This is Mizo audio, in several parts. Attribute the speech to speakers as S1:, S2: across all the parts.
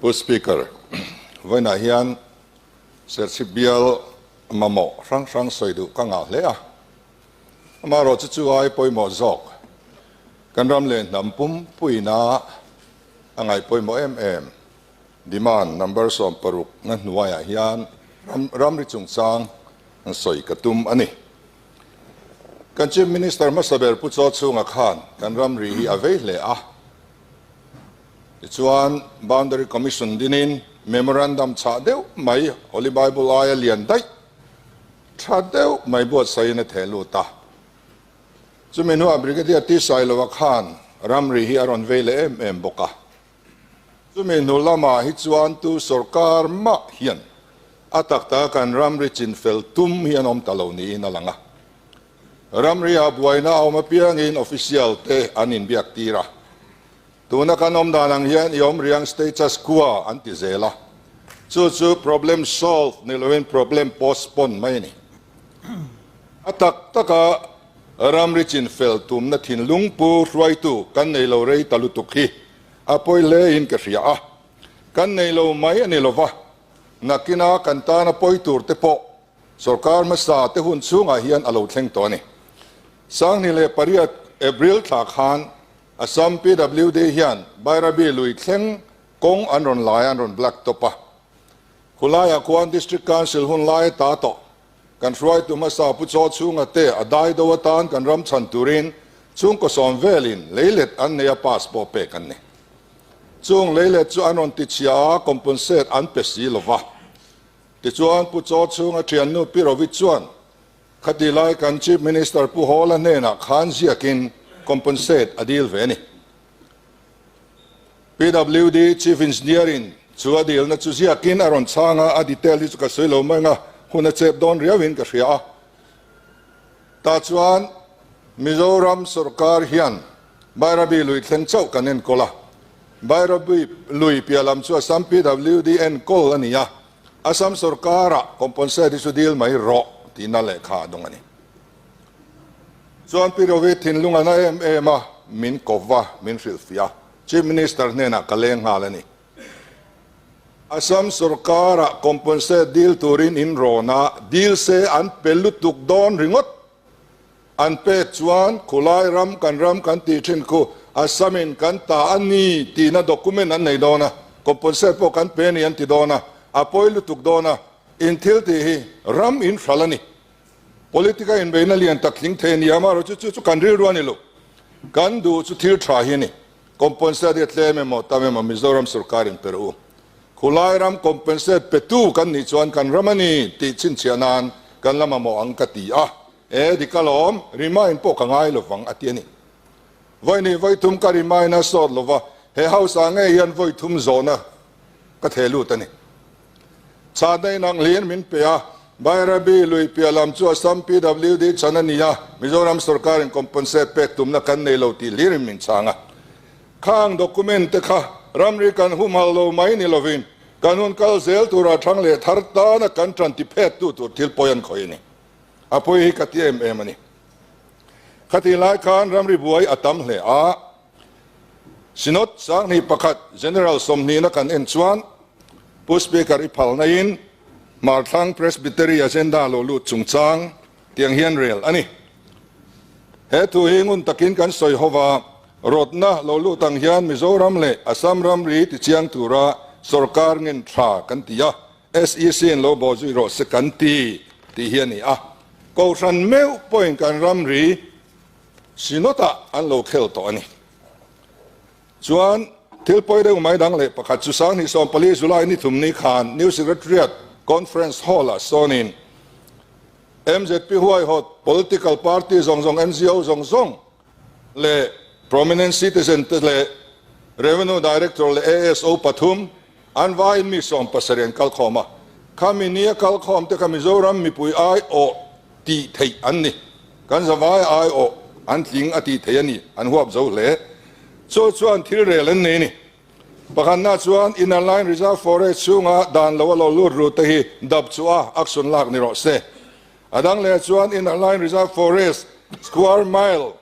S1: Pu Speaker, vawiinah hian Serchhip bial mamawh hrang hrang sawi duh ka ngah hle a. Amaherawhchu chu ai pawimawh zawk kan ram leh hnam pumpuina a ngaih pawimawh em em. Demand number 60 na hnuaiah hian ramri chungchang sawi ka tum a ni. Kan Chief Minister hmasa ber Pu Chaw Chhunga khan kan ramri hi a vei hle a. Tichuan Boundary Commission dinin memorandum chhah deuh mai Holy Bible aia lian daih tha deuh mai buatsaihin a theh lut a. Chumi hnuah Brigadier T Sailova khan ramri hi a rawn vei leh em em bawk a. Chumi hnu lamah hi chuan tu sorkar mah hian a tak taka kan ramri chinfel tum hi an awm ta lo niin a lang a. Ramri-ah buaina a awm apiangin official te an inbiak tir a. Tuna kan awm dan ang hian i awm riang status quo an ti zel a. Chu chu problem solve ni loin problem postpone mai a ni. A tak taka ramri chinfel tumna thinlung pu hruaitu kan nei lo rei ta lutuk hi a pawi hlein ka hria a. Kan nei lo mai a ni lova, nakina kan tana pawi tur te pawh Sorkar hmasa te hun chhungah hian a lo thleng tawh a ni. 2008 April thla khan Assam PWD hian Bairabi lui thleng kawng an rawn lai a, an rawn black top a. Khulaiah khuan District Council hun lai ta tawh kan hruaitu hmasa Pu Chaw Chhunga te a dai do atan kan ram chhan turin chhungkaw sawm velin leilet an nei a pass pawh pek an ni. Chung leilet chu an rawn tichhia a, compensate an pe si lova. Tichuan, Pu Chaw chhunga thiannu Pi Rovit chuan khati lai kan Chief Minister Pu Hawla hnenah khan ziakin compensate a dil ve a ni. PWD Chief Engineer-in chu a dilna chu ziakin a rawn chhang a, a detail hi chu ka sawi lo mai ang a, hun a chep dawn riauin ka hria a. Tah chuan Mizoram sorkar hian Bairabi lui thleng chauh kan enkawl a, Bairabi lui piah lam chu Assam PWD enkawl a ni a, Assam sorkara compensate hi chu dil mai rawh tihna lehkha a dawng a ni. Chuan Pi Rovi thinlung a na em em a, min kawp va, min hrilhfiah a, Chief Minister hnenah ka leng nghal a ni. Assam sorkara compensate dil turin in rawn a, dil se an pe lutuk dawn ringawt. An pek chuan khulai ram kan ram kan tih thin khu Assam-in kan ta a ni tihna document an nei dawn a, compensate pawh kan pe a ni an ti dawn a, a pawi lutuk dawn a, in thil tih hi ram in hral a ni. Politic-a inbeihna lian tak tling thei a ni a, amaherawhchu chu chu kan rilru a ni lo. Kan duh chu thil tha hi a ni. Compensate hi a tlem emaw tam emaw Mizoram sorkarin pe rawh u. Khulai ram compensate petu kan nih chuan kan ram a ni tih chhinchhiah nan kan la mamawh ang ka ti a. E dik alawm, remind pawh ka ngai lovang a ti a ni. Vawi nih vawi thum ka remind a sawt lova, he house ah ngei hian vawi thum zawhna ka theh lut a ni. Chhahna inang hliin min pe a, Bairabi lui piah lam chu Assam PWD chan a ni a, Mizoram sorkarin compensate pek tumna kan nei lo tih hlirin min chhang a. Khang document te kha ramri kan humhal lo mai ni lovin kan hun kal zel tura thang leh thar tana kan tan ti phet tu tur thil pawi an khawih a ni. A pawi hi ka ti em em a ni. Khatih lai khan ramri buai a tam hle a, Synod 21 General 20na kan en chuan Pu Speaker i phalna in Hmarthlang Presbytery agenda lo lut chungchang tiang hian rel a ni. He thu hi ngun takin kan sawi ho va, rawtna lo lut ang hian Mizoram leh Assam ramri tichiang tura sorkar ngen tha kan ti a, SEC in lo bawh zui rawh se kan ti tih hi a ni a. Kohhran meuh pawhin kan ramri Synod-ah an lo khel tawh a ni. Chuan thil pawi deuh mai dang leh pakhat chu 2014 July ni thum ni khan New Secretariat Conference Hall-ah sawnin MZP huaihawt political party zawng zawng, NGO zawng zawng leh prominent citizen te leh Revenue Director leh ASO pathum an vaiin mi 70 an kalkhawm a. Khami nia kalkhawm te kha Mizoram mipui aiawh tih theih an ni. Kan zavai aiawh an tling a tih theih a ni, an huap zo hle. Chu chuan thil rel an nei a ni. Pakhatna chuan Inner Line Reserve Forest chhunga dan lo a lo lut ru te hi dap chu a action lak ni rawh se. A dang leh chuan Inner Line Reserve Forest square mile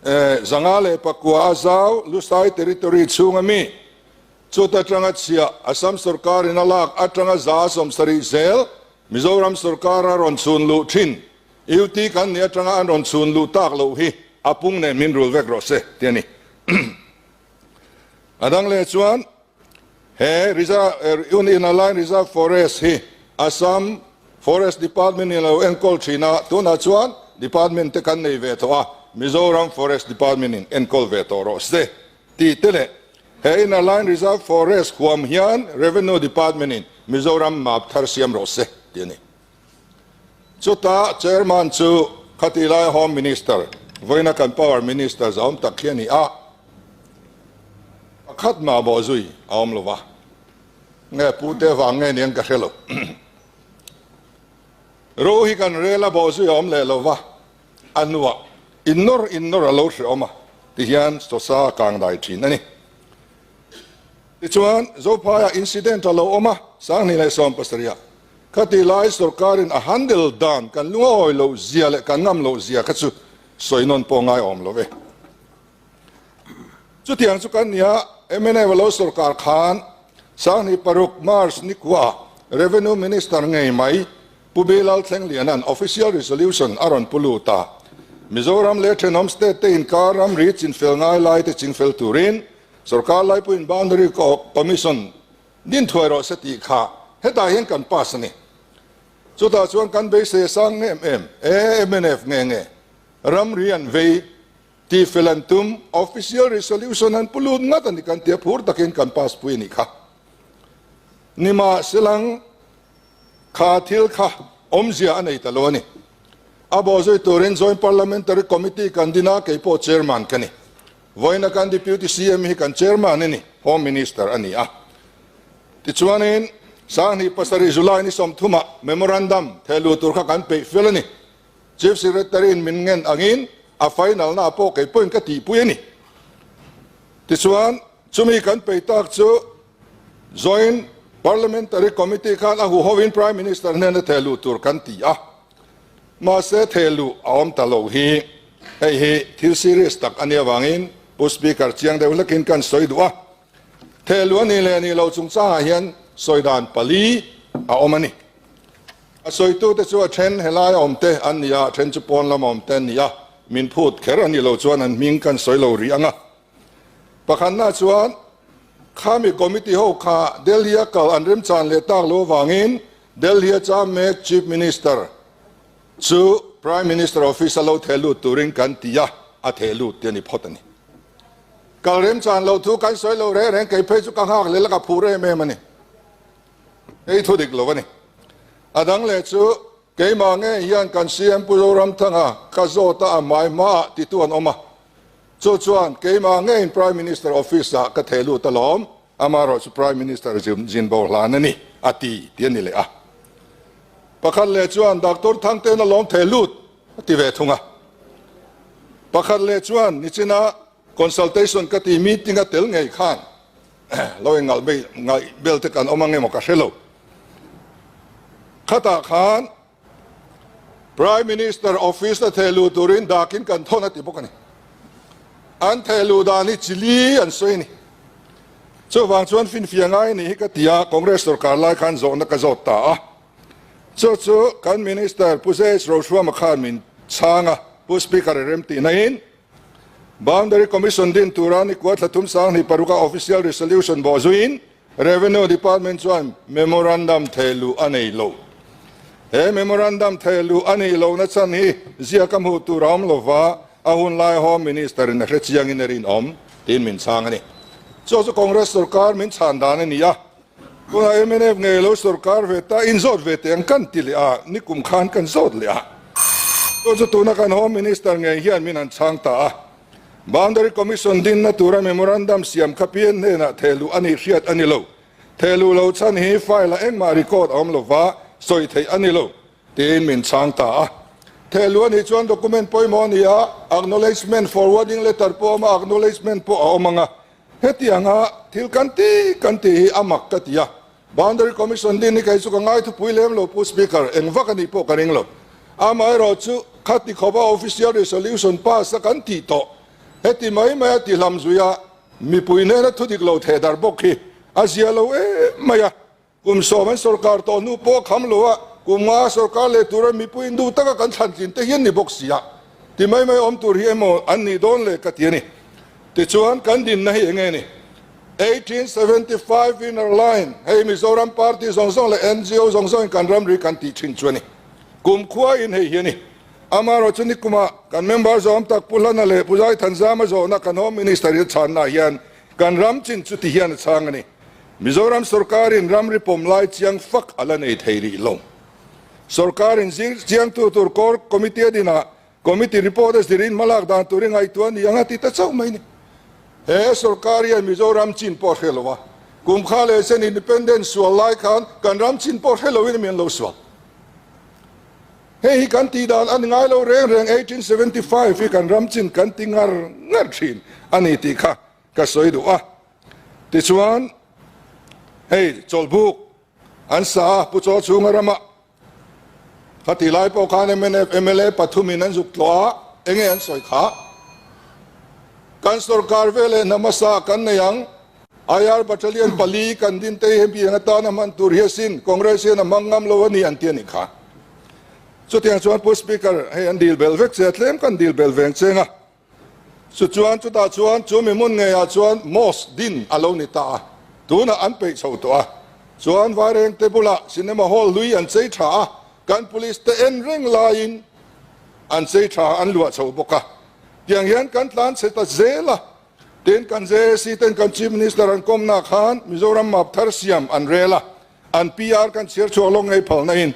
S1: 509 a zau Lusai Territory chhunga mi. Chuta atanga chhia Assam sorkarin a lak atanga 70% zel Mizoram sorkara rawn chhun luh thin UT kan nih atanga an rawn chhun luh tak loh hi a pung nen min rul vek rawh se ti a ni. A dang leh chuan he Reserve Inner Line Reserve Forest hi Assam Forest Department in a lo enkawl thin a, tunah chuan Department te kan nei ve tawh a, Mizoram Forest Department in enkawl ve tawh rawh se tih te leh he Inner Line Reserve Forest huam hian Revenue Department in Mizoram map thar siam rawh se tih a ni. Chutah Chairman chu khatih lai Home Minister, vawiina kan Power Minister zahawm tak hi a ni a, pakhat mah bawhzui a awm lo va, nge pute vang nge niang ka hre lo. Ro hi kan rel a bawhzui a awm leh lo va, a hnuah innawr innawr a lo hre awm a, tihian Sosa kang dai thin a ni. Tichuan, Zophaiah incident a lo awm a, 2017 ah. Khati lai sorkarin a handle dan kan lungawi loh zia leh kan ngam loh zia kha chu sawi nawn pawh ngai awm lo ve. Chutiang chu kan nia, mnf a lo sorkar khan 2006 March ni kuaah Revenue Minister ngei mai Pu Bilal Thlengliana'n Official Resolution a rawn pu lut a, Mizoram leh thenawm state te inkar ramri chinfel ngai lai te chingfel turin Sorkar laipuiin Boundary Commission din thuai rawh se tih kha hetah hian kan pass a ni. Chutah chuan kan beisei a sang em em e, mnf nge nge ramri an vei tih fel an tum, official resolution an pu lut ngat a ni kan tia phur takin kan pass pui a nih kha. Nimahselang kha thil kha awmzia a nei ta lo a ni. A bawhzui turin Joint Parliamentary Committee kan din a, kei pawh chairman ka ni. Vawiina kan Deputy CM hi kan Chairman a ni, Home Minister a ni a. Tichuanin, 2007 July ni 30 ah Memorandum thehluh tur kha kan peih fel a ni. Chief Secretary in min ngen angin a final na pawh kei pawhin ka tihpui a ni. Tichuan, chumi kan peih tak chu Joint Parliamentary Committee khan a huhovin Prime Minister hnena thehluh tur kan ti a. Mahse thehluh a awm ta lo hi hei hi thil serious tak a nih avangin Pu Speaker chiang deuh hlekin kan sawi duh a. Thehluh a nih leh nih loh chungchangah hian sawi dan pali a awm a ni. A sawitute chu a then helai a awmte an ni a, a then chu pawn lama awmte an ni a, min phut kher a nih loh chuan an hming kan sawi lo rih ang a. Pakhatna chuan khami committee ho kha Delhi a kal an remchan leh tak lo avangin Delhi a cham mek Chief Minister chu Prime Minister office a lo theh lut turin kan ti a, a theh lut ti a ni phawt a ni. Kal remchan loh thu kan sawi lo reng reng kei phei chu ka nghak leh la ka phur em em a ni. Hei thu dik lo a ni. A dang leh chu keimah nge hian kan CM Pu Zoramthanga ka zawt a a hmai hmaah titu an awm a. Chu chuan keimah ngeiin Prime Minister office ah ka theh lut alawm, amaherawh chu Prime Minister zin bo hlan a ni, a ti ti a ni leh a. Pakhat leh chuan Doctor Thangte'n alawm theh lut a ti ve thung a. Pakhat leh chuan nichina consultation ka ti meeting a tel ngei khan lo ingalh ngaih bel te kan awm ang emaw ka hre lo. Khatah khan Prime Minister office a theh luh turin dakin kan thawn a ti bawk a ni. An theh luh dan hi chili an sawi a ni. Chuvang chuan finfiah ngai a nih hi ka ti a, Congress sorkar lai khan zawhna ka zawt ta a. Chu chu kan Minister Pu J.H. Rohruama khan min chhang a, Pu Speaker i rem tih nain Boundary Commission din tura ni kua thla thum 2006 a official resolution bawh zuiin Revenue Department chuan memorandum thehluh a nei lo. He memorandum thehluh a nih lohna chhan hi ziak a hmuh tur a awm lova, a hun lai Home Minister in a hre chiangin a rinawm, tiin min chhang a ni. Chu chu Congress sorkar min chhan dan a ni a, tunah mnf ngei lo sorkar ve ta inzawt ve teh ang kan ti leh a, nikum khan kan zawt leh a. Chu chu tuna kan Home Minister ngei hian min han chhang ta a. Boundary Commission dinna tura memorandum siam kha PN hnenah thehluh a nih hriat a ni lo. Thehluh lo chhan hi file-ah engmah record a awm lo va, sawi theih a ni lo, tiin min chhang ta a. Thehluh a nih chuan document pawimawh a ni a, acknowledgement forwarding letter pawh a awm a, acknowledgement pawh a awm ang a. Hetianga thil kan ti kan tih hi a mak ka ti a. Boundary Commission din hi kei chu ka ngai thupui lem lo Pu Speaker, eng vak a nih pawh ka ring lo. Amaherawhchu khati khawpa official resolution pass a kan tih tawh, heti mai mai a ti hlam zui a, mipui hnena thu dik lo theh dar bawk hi A zia lo em mai a, kum sawm an sorkar tawh hnu pawh a kham lo a, kum nga sorkar leh tura mipui in duh taka kan thlan tlin te hian ni bawk si a, ti mai mai awm tur hi emaw an nih dawn le ka ti a ni. Tichuan kan dinna hi enge ni? 1875 Inner Line, hei Mizoram party zawng zawng leh ngo zawng zawngin kan ramri kan tih thin chu a ni. Kumkhua in hei hi a ni. Amaherawh chu nikumah kan member zawm tak Pu Hlana leh Pu Zaithanzama zawhna kan Home Minister hi a chhanna hian kan ram chin chu ti hian a chhang a ni. Mizoram sorkarin ramri pawm lai chiang fak a la nei thei rih lo. Sorkarin zir chiangtu tur Core Committee a dinah Committee report a zirin hmalak dan tur i ngaihtuah a ni ang a ti ta chauh mai ni. He sorkar hian Mizoram chin pawh a hre lo a, kum kha leh sen independence sual lai khan kan ram chin pawh hre loin mi an lo sual. Hei hi kan tih dan a ni ngai lo reng reng 1875 hi kan ram chin kan ti ngar ngar thin a ni tih kha ka sawi duh a. Tichuan hei chawlhbuk an sa a, Pu Chaw chhunga ramah Khati lai pawh khan mnf mla pathumin an zuk tlawh a, enge an sawi kha? Kan sorkar veleh hna hmasa kan nei ang, IR battalion pali kan din te hi hemi ang atana hman tur hi asin, Congress hian a hmang ngam lo a ni an ti a nih kha. Chutiang chuan Pu Speaker, hei an dil belh vek che a, tlem kan dil belh veng cheng a. Chuchuan chutah chuan chu mi hmun ngeiah chuan mosque din a lo ni ta a, tunah an peih chho tawh a. Chuan Vairengte bulah cinema hall hlui an chei tha a, kan police te en reng laiin an chei tha an luah chho bawk a. Tiang hian kan tlan chhe ta zel a, tin kan JAC ten kan Chief Minister an kawmna khan Mizoram map thar siam an rel a, An PR kan chhiar chhuak lawk ngei phalna in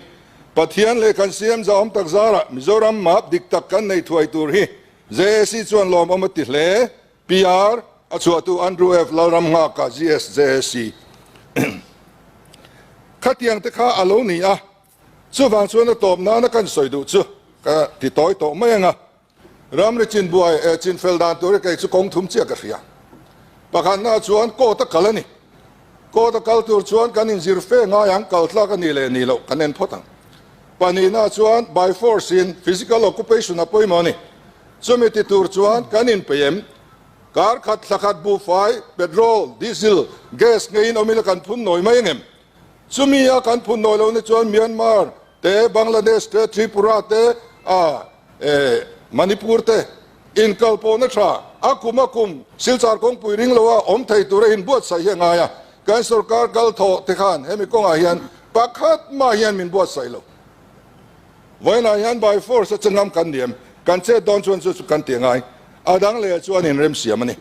S1: Pathian leh kan CM zahawm tak zarah Mizoram map dik tak kan nei thuai tur hi JAC chuan lawmawm a ti hle. PR a chhuahtu Andrew F Lalramnghaka GS JAC Khatiang te kha a lo ni a, chuvang chuan a tawp nana kan sawi duh chu ka ti tawi tawh mai ang a. Ramri chinbuai eh chinfel dan tur hi kei chu kawng thum chiah ka hria. Pakhatna chuan court a kal a ni. Court a kal tur chuan kan inzir fe ngai ang, kal tlak a nih leh nih loh kan en phawt ang. Pahnihna chuan by force in physical occupation a pawimawh a ni. Chumi ti tur chuan kan inpeih em? Kar khat thla khat buhfai, petrol, diesel, gas ngeiin awm ila kan phun nawi mai angem? Chumi a kan phun nawi lohna chuan Myanmar te, Bangladesh te, Tripura te, a e Manipur te inkalpawhna tha a kum a kum Silchar kawngpui ring lo a awm thei tura inbuatsaih hi a ngai a, kan sorkar kal thawh te khan hemi kawngah hian pakhat mah hian min buatsaih lo. Vawiinah hian by force a che ngam kan ni em? Kan chet dawn chuan chu chu kan ti a ngai. A dang leh chuan inremsiam a ni.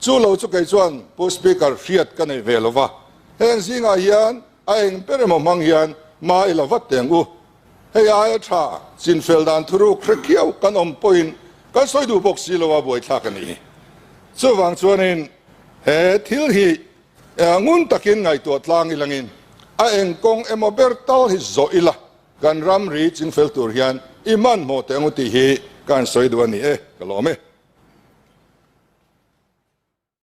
S1: Chu lo chu kei chuan Pu Speaker hriat ka nei ve lo va, heng zingah hian a eng ber emaw hmang hian hma i la vat teng u. Hei aia tha chinfel dan thuruk hre khiau kan awm pawhin kan sawi duh bawk si lo a buaithlak a ni hi. Chuvang chuanin he thil hi ngun takin ngaihtuah tlang ilangin a eng kawng emaw ber tal hi zawh ila kan ramri chinfel tur hian i hmanhmawh teh ang u tih hi kan sawi duh a ni e, ka lawm e.